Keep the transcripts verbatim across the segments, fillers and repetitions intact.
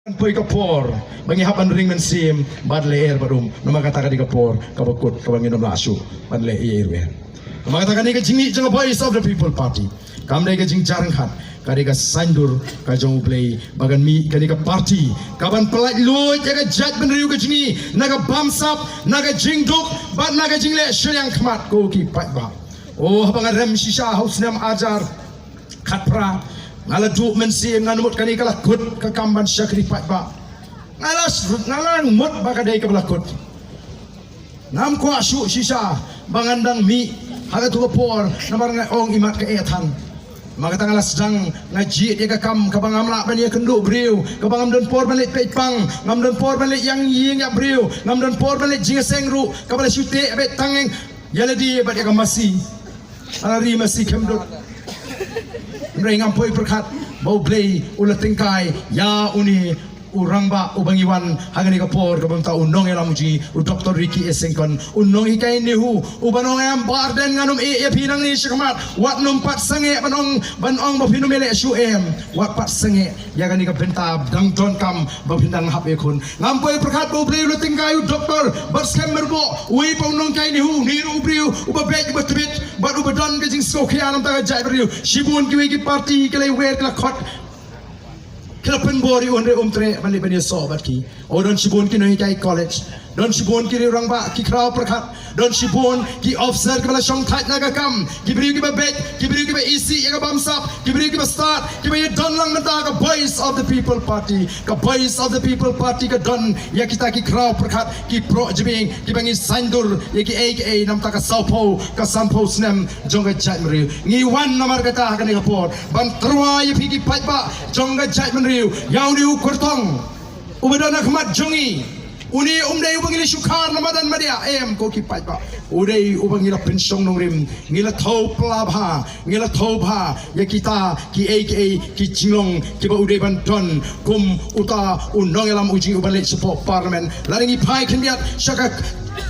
Poi ka por ba ngi hap ban ring mynsiem bad lyer bad um. Namar kata ka dei ka por kaba kut kaba ngin ym lah shuh ban leh ei ei ruh. Namar kata kane ka jingmih jong ka Voice of the People Party kam dei ka jingjarnghat, ka dei ka saiñdur ka jong U Blei ba kan mih kane ka party kaban pyllait luid ïa ka jaitbynriew ka jong ngi na ka bamsap, na ka jingduk bad na ka jingleh shiliang khmat, ko ki paidbah. O, haba nga rem shisha ha u snem arhajar khatphra, nga la duh mynsiem, nga mut kane ka la kut ka kam ban shakri paidbah. Nga la s-, nga la mut ba ka dei kaba la kut. Ngam kwah shuh shisha ba ngan dang mih ha katu ka por, namar nga ong imat ka eh than. Namar kata nga la sdang, nga jied ïa ka kam kaba ngam lah ban ïakynduh briew, kaba ngam don por ban leit peit pang, ngam don por ban leit ïeng ïing ïa briew, ngam don por ban leit jingïaseng ruh, kaba la shu teh beit tang ïa lade bad ïa ka masi. Ala ri masi khemdut. Hynrei ngam poi pyrkhat ba U Blei u la tyngkai ïa une u rangbah uba ngi wan ha kane ka por, kaba mynta u nongïalam u jong ngi, u Doctor Ricky A Syngkon, u nonghikai NEHU, uba nongïalam ba Ardent, ngan ym ïeh ïa phi nangne shakhmat, wat nym pat sangeh ban ong, ban ong ba phin ym ïaleh shuh, em, wat pat sangeh ïa kane ka bynta, dang donkam ba phin dang hap ïakhun. Ngam poi pyrkhat ba U Blei u la tyngkai u Doctor Batskhem Myrboh, uwei pat u nonghikai NEHU, une ruh u briew uba beit, uba tbit bad uba don ka jingsngewkhia namar ka jaitbynriew. Shibun kiwei ki party ki la wer, ki la khot, ki la pynbor ïa u, hynrei um treh ban leit ban ïasoh bad ki. O, don shibun ki nonghikai college, don shibun ki rangbah, ki khraw pyrkhat, don shibun ki officer kiba la shongthait na ka kam, ki briew kiba beit, ki briew kiba isih ïa ka bamsap, ki briew kiba stad, kiba ïadon lang mynta ha ka Voice of the People Party. Ka Voice of the People Party ka don ïa kita ki khraw pyrkhat, ki proh jabieng, kiba ngi saiñdur ïa kiei kiei namar ka sawphew, ka sanphew snem jong ka jaitbynriew. Ngi wan namar kata ha kane ka por ban tyrwa ïa phi ki paidbah jong ka jaitbynriew, ïa une u kyrtong uba don ha khmat jong ngi. Une um dei uba ngi la shu khar na madan madiah, em, ko ki paidbah. U dei uba ngi la pynshong nongrim, ngi la thew pla bha, ngi la thew bha ïa kita kiei kiei ki jinglong kiba u dei ban don kum uta u nongïalam u jong ngi uban leit shapoh Parliament. Lada ngi phai khyndiat sha ka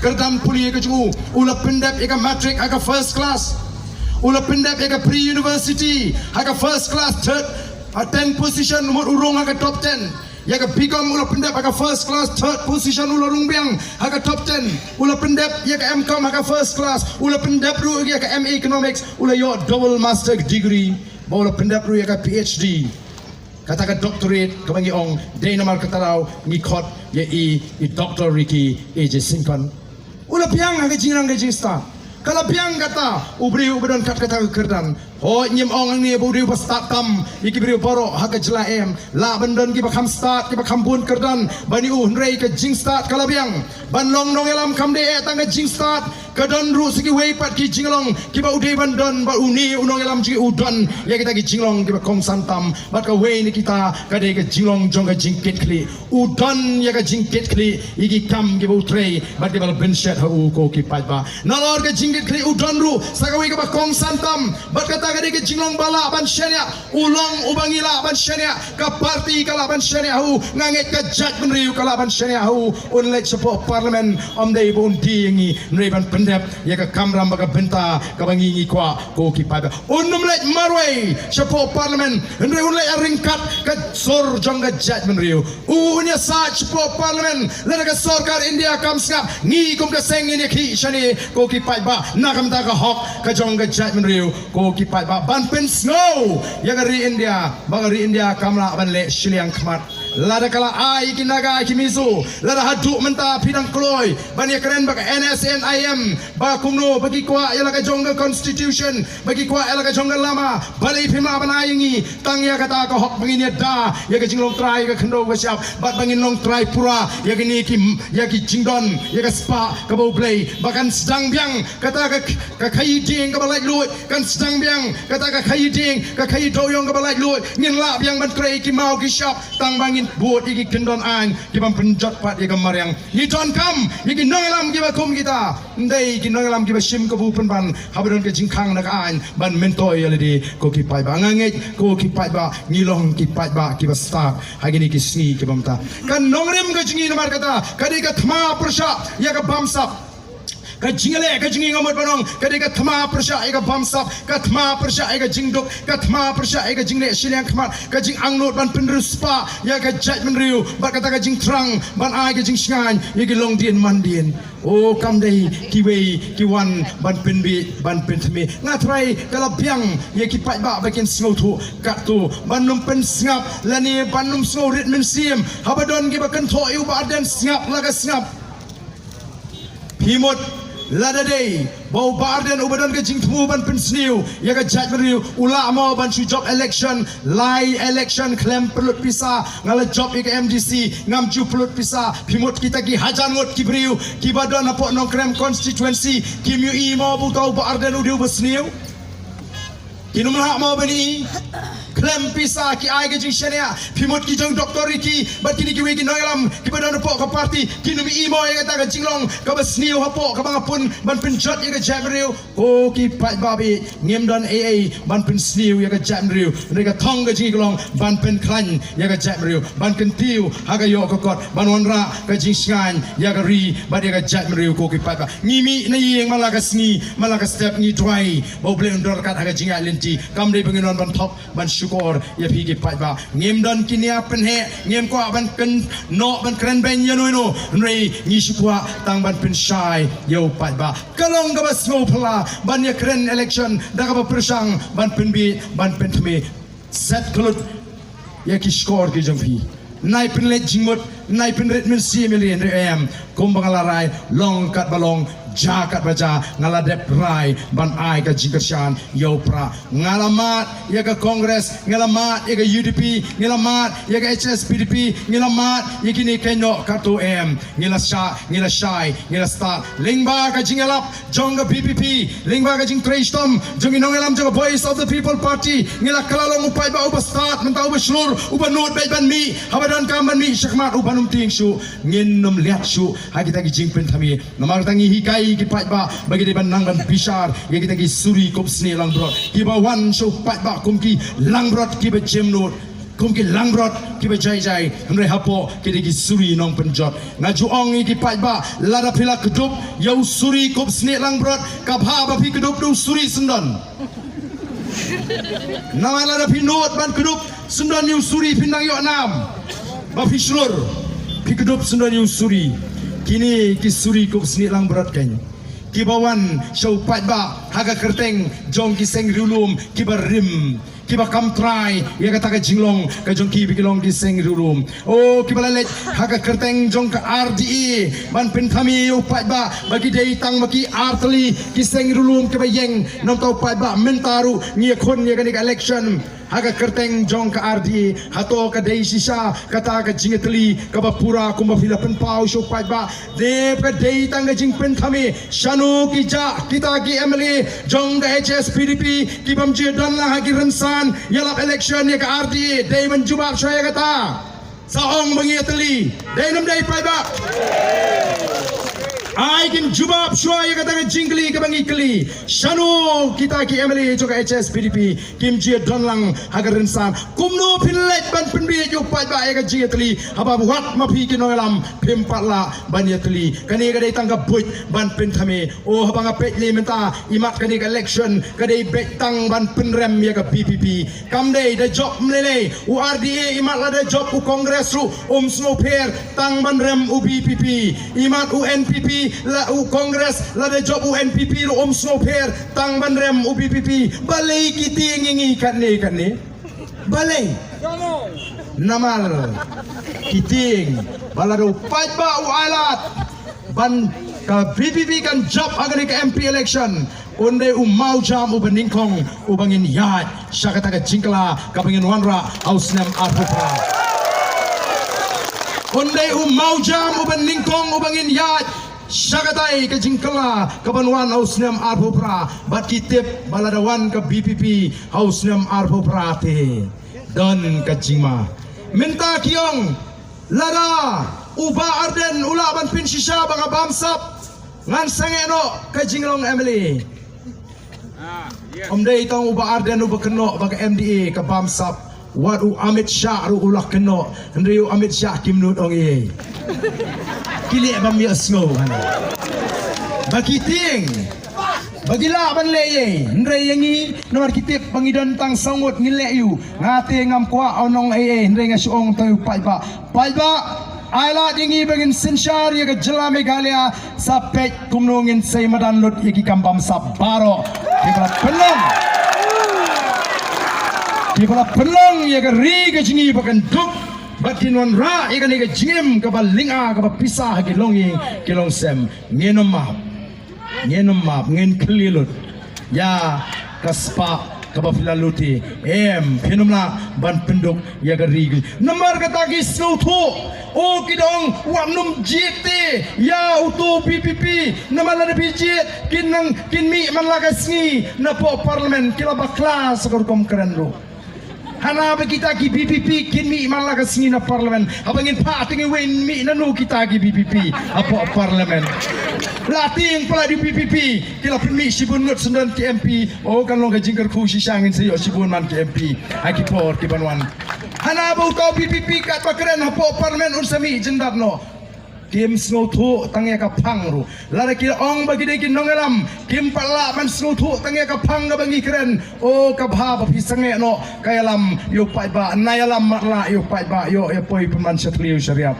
kyrdan pule ka jong u, u la pyndep ïa ka matric ha ka first class, u la pyndep ïa ka pre-university ha ka first class, third, a ten position, u mut u rung ha ka top ten. Ïa ka B.Com u la pyndep ha ka first class, third position, u la rung biang ha ka top ten. U la pyndep ïa ka M.Com ha ka first class, u la pyndep ruh ïa ka M.A. Economics, u la ïoh double master degree, bad u la pyndep ruh ïa ka Ph.D. Kata ka doctorate kaba ngi ong, dei namar kata ruh ngi khot ïa i, i Doctor Ricky A J Syngkon. U la biang ha ka jingrang ka jingstad. Ka la biang kata, u briew uba don kat kata ka kyrdan. Hooid, ngim ong hangne ba u dei uba stad tam ïa ki briew baroh ha ka jylla, em. Lah ban don kiba kham stad, kiba kham bun kyrdan ban ïa u, hynrei ka jingstad ka la biang. Ban long nongïalam kam dei eh tang ka jingstad, ka don ruh sa kiwei pat ki jinglong kiba u dei ban don, bad une u nongïalam jong ngi u don ïa kita ki jinglong kiba kongsan tam. Bad kawei na kita ka dei ka jinglong jong ka jingkitkhlieh. U don ïa ka jingkitkhlieh ïa ki kam kiba u trei bad kiba la bynshet ha u, ko ki paidbah. Nalor ka jingkitkhlieh, u don ruh sa kawei kaba kongsan tam, bad kata ka dei ka jinglong ba lah ban shaniah. U long uba ngi lah ban shaniah, ka party ka lah ban shaniah ha u, nga ngeit ka jaitbynriew ka lah ban shaniah ha u. Un leit shapoh Parliament ym dei ba un die ïa ngi, hynrei ban pyndep ïa ka kamram bad ka bynta kaba ngi ngi kwah, ko ki paidbah. Un ym leit marwei shapoh Parliament, hynrei un leit ha ryngkat ka sur jong ka jaitbynriew. Un ïasaid shapoh Parliament, lada ka sorkar India kam sngap, ngi kum ka seng ngin ïakhih shane, ko ki paidbah, na ka bynta ka hok ka jong ka jaitbynriew, ko ki paidbah, ban pynsngew ïa ka ri India ba ka ri India kam lah ban leh shiliang khmat. Lada ka la ai ki Naga ki Mizo, lada haduh mynta phi dang kloi ban ïakren bad ka NSCN-IM ba kumno ba ki kwah ïa la ka jong ka constitution, ba ki kwah ïa la ka jong ka lama, balei phim lah ban ai ïa ngi? Tang ïa kata ka hok ba ngin ïada ïa ka jinglong trai ka khyndew ka shyiap, bad ba ngin long trai pura ïa kine ki, ïa ki jingdon, ïa ka spah kaba U Blei, ba kan sdang biang kata ka, ka khaïi dieng kaba laitluid, kan sdang biang kata ka khaïi dieng, ka khaïi dewiong kaba laitluid. Ngin lah biang ban trei ki maw ki shyiap tang ba ngin bud ïa ki kyndon aiñ kiban pynjot pat ïa ka mariang. Ngi donkam ïa ki nongïalam kiba kum kita. Ym dei ki nongïalam kiba shim kabu pynban haba don ka jingkhang na ka aiñ ban myntoi ïa lade, ko ki paidbah. Nga ngeit, ko ki paidbah, ngi long ki paidbah kiba stad ha kine ki sngi kiba mynta. Ka nongrim ka jong ngi namar kata ka dei ka thma pyrshah ïa ka bamsap. Ka jingleh ka jingïamut ban ong, ka dei ka thma pyrshah ïa ka bamsap, ka thma pyrshah ïa ka jingduk, ka thma pyrshah ïa ka jingleh shiliang khmat, ka jingangnud ban pynriewspah ïa ka jaitbynriew bad kata ka jingthrang ban ai ka jingshngaiñ ïa ki longdien mandien. O kam dei kiwei ki wan ban pynbiej ban pynthame. Nga trai ka la biang ïa ki paidbah ba kin sngewthuh katto, ban ym pynsngap lane ban ym sngew rit mynsiem. Haba don kiba kynthoh ïa u Bah Ardent, sngap la ka sngap. Phi mut, lada dei ba u Bah Ardent uba don ka jingthmu ban pynsniew ïa ka jaitbynriew u lah mo ban shu jop election, lai election khlem pynlut pisa. Nga la jop ïa ka M D C, ngam ju pynlut pisa. Phi mut kita ki hajar ngut ki briew kiba don hapoh Nongkrem constituency kim ïohi mo ba uta u Bah Ardent u dei uba sniew? Kin ym lah mo ban ïohi? Khlem pisa ki ai ka jingshaniah. Phi mut ki jong Doctor Ricky bad kine kiwei ki nongïalam kiba don hapoh ka party, kin ym ïohi mo ïa kata ka jinglong kaba sniew hapoh kaba nga pun ban pynjot ïa ka jaitbynriew? Ko ki paidbah, ngim don ei ei ban pynsniew ïa ka jaitbynriew. Hynrei ka thong ka jong ngi ka long ban pynkhlaiñ ïa ka jaitbynriew, ban kyntiew ha ka ïoh ka kot, ban wanrah ka jingshngaiñ ïa ka ri bad ïa ka jaitbynriew. Ko ki paidbah, ngi mih na ïing man la ka sngi, man la ka step, ngi duwai ba U Blei un don ryngkat ha ka jingïaid lynti. Kam dei ba ngin wan ban thok ban shukor ïa phi ki paidbah. Ngim don ki nia pynheh, ngim kwah ban kynnoh ban kren beiñ ïa uno uno. Hynrei ngi shu kwah tang ban pynshai ïa u paidbah. Ka long kaba sngewphylla ban ïakren election da kaba pyrshang ban pynbiej ban pynthame. Set khlut ïa ki shkor ki jong phi. Nai pynleit jingmut, nai pynrit mynsiem ïa lade, hynrei em, kumba nga la rai, long katba long, jia katba jia, nga la dep rai ban ai ka jingkyrshan ïa u Prah. Nga la mad ïa ka Congress, nga la mad ïa ka U D P, nga la mad ïa ka H S P D P, nga la mad ïa kine kynnoh katto, em. Ngi la shah, ngi la shai, ngi la stad lyngba ka jingïalap jong ka V P P, lyngba ka jingtrei shitom jong ki nongïalam jong ka Voice of the People Party. Ngi la kylla long u paidbah uba stad, mynta uba shlur, uba nud beit ban mih. Haba donkam ban mih shakhmat, uban ym tieng shuh, ngin ym liat shuh ha kita ki jingpynthame. Namar kata ngi hikai ki paidbah ba ki dei ban nang ban bishar ïa kita ki suri kup snieh langbrot kiba wan sha u paidbah kum ki langbrot kiba jemnud, kum ki langbrot kiba jai jai, hynrei hapoh ki dei ki suri nongpynjot. Nga ju ong ïa ki paidbah, lada phi la kdup ïa u suri kup snieh langbrot, ka bha ba phi kdup da u suri syndon. Namar lada phi nud ban kdup syndon ïa u suri, phin dang ïoh nam ba phi shlur. Phi kdup syndon ïa u suri. Kine ki suri kup snieh langbrot kein, kiba wan sha u paidbah ha ka kyrteng jong ki seng riewlum kiba rim, kiba kam trai ïa kata ka jinglong ka jong ki ba ki long ki seng riewlum. O, kiba la leit ha ka kyrteng jong ka R D A ban pynthame ïa u paidbah ba ki dei tang ba ki artylli ki seng riewlum kiba ïeng na bynta u paidbah. Mynta ruh ngi ïakhun ïa kane ka election ha ka kyrteng jong ka R D A. Hato ka dei shisha kata ka jingïatylli kaba pura kumba phi la pynpaw sha u paidbah? Dep ka dei tang ka jingpynthame shano ki jah kita ki M L A jong ka H S P D P ki bym ju don lang ha ki rynsan ïalap election ïa ka R D A. Dei ban jubab shuwa ïa kata. Sa ong ba ngi ïatylli, dei ne ym dei paidbah? Ai kin jubab shuwa ïa kata ka jingkylli kaba ngi kylli. Shano kita ki M L A jong ka H S P D P kim ju don lang ha ka rynsan? Kumno phin leit ban pynbiej ïa u paidbah ïa ka jingïatylli haba wat ma phi ki nongïalam phim pat lah ban ïatylli? Kane ka dei tang ka buit ban pynthame. O, haba nga peit lei mynta, imat kane ka election ka dei beit tang ban pynrem ïa ka V P P. Kam dei, da jop mlei lei u R D A, imat lada jop u Congress ruh um sngewpher, tang ban rem u V P P. Imat u N P P, la u Congress lada jop u N P P ruh um sngewpher, tang ban rem u V P P. Balei ki tieng ïa ngi katne katne? Balei? Namar ki tieng ba lada u paidbah u ailad ban ka V P P kan jop ha kane ka M P election, un dei u mawjam uba nyngkong uba ngin ïaid sha kata ka jingkylla kaba ngin wanrah ha u snem arphew phra. Un dei u mawjam uba nyngkong uba ngin ïaid sha katai ka jingkylla kaban wan ha u snem arphew phra. Bad ki tip ba lada wan ka V P P ha u snem arphew phra te, don ka jingma. Mynta ki ong, lada u Bah Ardent u lah ban pynshisha ba nga bamsap, ngan sangeh noh ka jinglong M L A. Ym dei tang u Bah Ardent uba kynnoh ba ka M D A ka bamsap, wat u Amit Shah ruh u la kynnoh, hynrei u Amit Shah kim nud ong ei. Ki leh bym ïohsngew hana. Ba ki tieng ba ki lah ban leh ei ei, hynrei ïa ngi namar ki tip ba ngi don tang saw ngut ngi leh ïa u. Nga te ngam kwah ban ong ei ei, hynrei nga shu ong tang ïa u paidbah. Paidbah, ai lad ïa ngi ba ngin synshar ïa ka jylla Meghalaya, sa peit kumno ngin sei madan lut ïa ki kam bamsap baroh kiba la pynlong, kiba la pynlong ïa ka ri ka jong ngi ba kan duk bad kin wanrah ïa kane ka jingim kaba lynga kaba pisa ha ki longïing ki longsem. Ngin ym map. Ngin ym map, ngin khlieh lut ïa ka spah kaba phi la lute. Em, phin ym lah ban pynduk ïa ka ri. Namar kata ki sngewthuh, o ki da ong wat nym jied te ïa uto VPP. Namar lada phi jied kin nang, kin mih man la ka sngi napoh Parliament, ki la bakla sa ka rukom kren ruh. Hana ba kita ki VPP kin mih man la ka sngi na Parliament. Haba ngin phah te ngi wei mih nano kita ki VPP hapoh Parliament. La tieng palat ïa u VPP, ki la pynmih shibun ngut syndon ki MP. O, kan long ka jingkyrkhu shisha, ngin sa ïoh shibun man ki MP ha ki por ki ban wan. Hana ba uta u VPP katba kren hapoh Parliament un sa mih jyndat noh. Kim sngewthuh tang ïa ka phang ruh. Lada ki ong ba ki dei ki nongïalam, kim pat lah ban sngewthuh tang ïa ka phang kaba ngi kren. O, ka bha ba phi sangeh noh ka ïalam ïa u paidbah. Na ïalam matlah ïa u paidbah, ïoh ïa poi pynban sha thliew sha riat.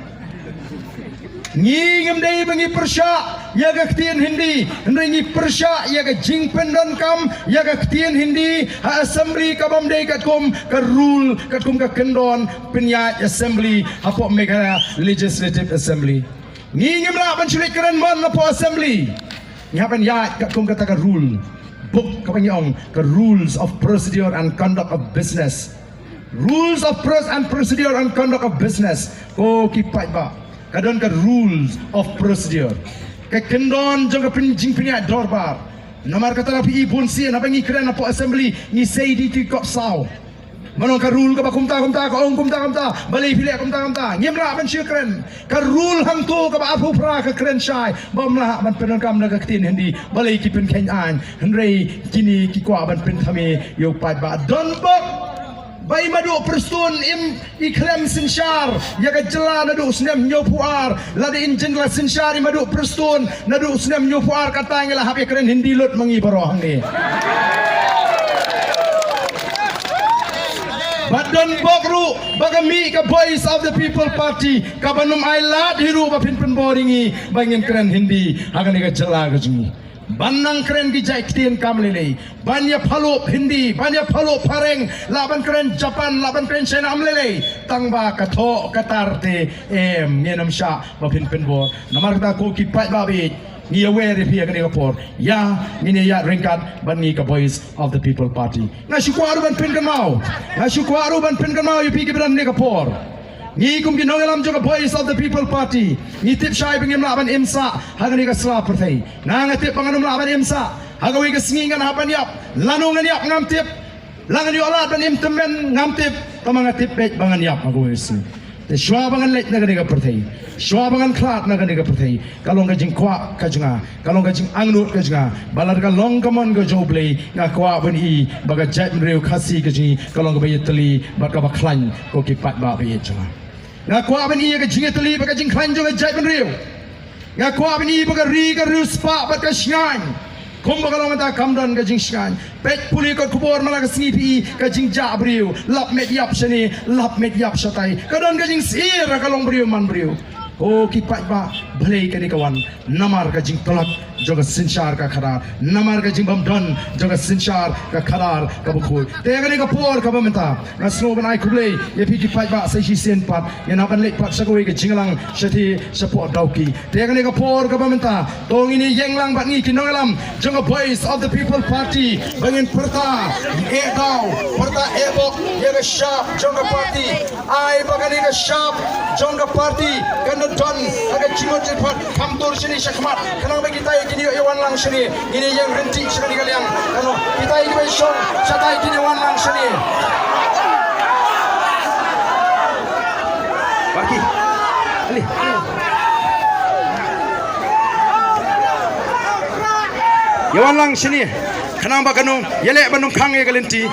Ngi ngim dei ba ngi pyrshah ïa ka ktien Hindi, hynrei ngi pyrshah ïa ka jingpyndonkam ïa ka ktien Hindi ha Assembly, kabym dei katkum ka rule, katkum ka kyndon pynïaid Assembly hapoh Meghalaya Legislative Assembly. Ngi ngim lah ban shu leit kren mon hapoh Assembly. Ngi hap ban ïaid katkum kata ka rule book kaba ngi ong ka Rules of Procedure and Conduct of Business. Rules of Pros- and Procedure and Conduct of Business. Ko ki paidbah, ka don ka Rules of Procedure, ka kyndon jong ka pyn- jingpynïaid dorbar. Namar kata lada phi i bun sien haba ngi kren hapoh Assembly ngi sei da ki kot saw. Ban ong ka rule kaba kumta kumta, ka ong kumta kumta, balei phi leh kumta kumta. Ngim lah ban shu kren. Ka rule hangto kaba arphew phra ka kren shai ba ym lah ban pyndonkam da ka ktien Hindi, balei ki pynkheiñ aiñ. Hynrei kine ki kwah ban pynthame ïa u paidbah. Donbok ba i Maduh Prestone im i khlem synshar ïa ka jylla naduh u snem hynñiewphew ar. Lada in jin la synshar i Maduh Prestone naduh u snem hynñiewphew ar, kata ngi la hap ïa kren Hindi lut ma ngi baroh hangne. Bad donbok ruh ba ka mih ka Voice of the People Party kaban ym ai lad hi ruh ba phin pynbor ïa ngi ba ngin kren Hindi ha kane ka jylla ka jong ngi. Ban nang kren ki jait ktien kam lei lei, ban ïa phalup Hindi, ban ïa phalup phareng, lah ban kren Japan, lah ban kren China, ym lei lei. Tang ba ka thoh ka tar te, em, ngin ym shah ba phin pynbor. Namar kata ko ki paidbah ba ïeit, ngi ïa wer ïa phi ha kane ka por. Ïa, ngin ïa ïaid ryngkat bad ngi ka Voice of the People Party. Nga shu kwah ruh ban pynkynmaw, nga shu kwah ruh ban pynkynmaw ïa phi kiba don ha kane ka por. Ngi kum ki nongïalam jong ka Voice of the People Party, ngi tip shai ba ngim lah ban im sah ha kane ka sla pyrthei. Nga, nga tip ba ngan ym lah ban im sah. Ha kawei ka sngi ngan hap ban ïap. Lano ngan ïap ngam tip. La ngan ïoh lad ban im tymmen ngam tip. Tangba nga tip beit ba ngan ïap ha kawei ka sngi. Te shuwa ba ngan leit na kane ka pyrthei, shuwa ba ngan khlad na kane ka pyrthei, ka long ka jingkwah ka jong nga, ka long ka jingangnud ka jong nga, ba lada ka long ka mon ka jong U Blei, nga kwah ban i ba ka jaitbynriew Khasi ka jong ngi ka long kaba ïatylli bad kaba khlaiñ, ko ki paidbah ba ïeit jong nga. Nga kwah ban i ïa ka jingïatylli bad ka jingkhlaiñ jong ka jaitbynriew. Nga kwah ban i ba ka ri ka riewspah bad ka shngaiñ. Kumba ka long mynta kam don ka jingshngaiñ. Peit pule kot khubor man la ka sngi phi i ka jingjah briew, lap met ïap shane, lap met ïap shatai. Ka don ka jingsyier ha ka long briew man briew. Ko ki paidbah, balei kane ka wan? Namar ka jingtlot jong ka synshar ka khadar, namar ka jingbymdon jong ka synshar ka khadar kaba khuid. Te ha kane ka por kaba mynta nga sngew ban ai khublei ïa phi ki paidbah sa shisien pat. Ngin hap ban leit pat sha kawei ka jingïalang shathie shapoh Dawki. Te ha kane ka por kaba mynta to ngin ïeng lang bad ngi ki nongïalam jong ka Voice of the People Party ba ngin pyrta, eh, daw, pyrta eh bok ïa ka shap jong ka party. Ai ba kane ka shap jong ka party kan da don ha ka jingmut jingpyrkhat, kham tur shane shakhmat khnang ba kitai kin ïoh ïa wan lang shane. Ngin ïeng ryntih sha kane ka liang. Kano kitai kiba shong shatai kin ïa wan lang shane. Baki. Ali. Ïa wan lang shane. Khnang ba kano ïaleh ban ym khang ïa ka lynti.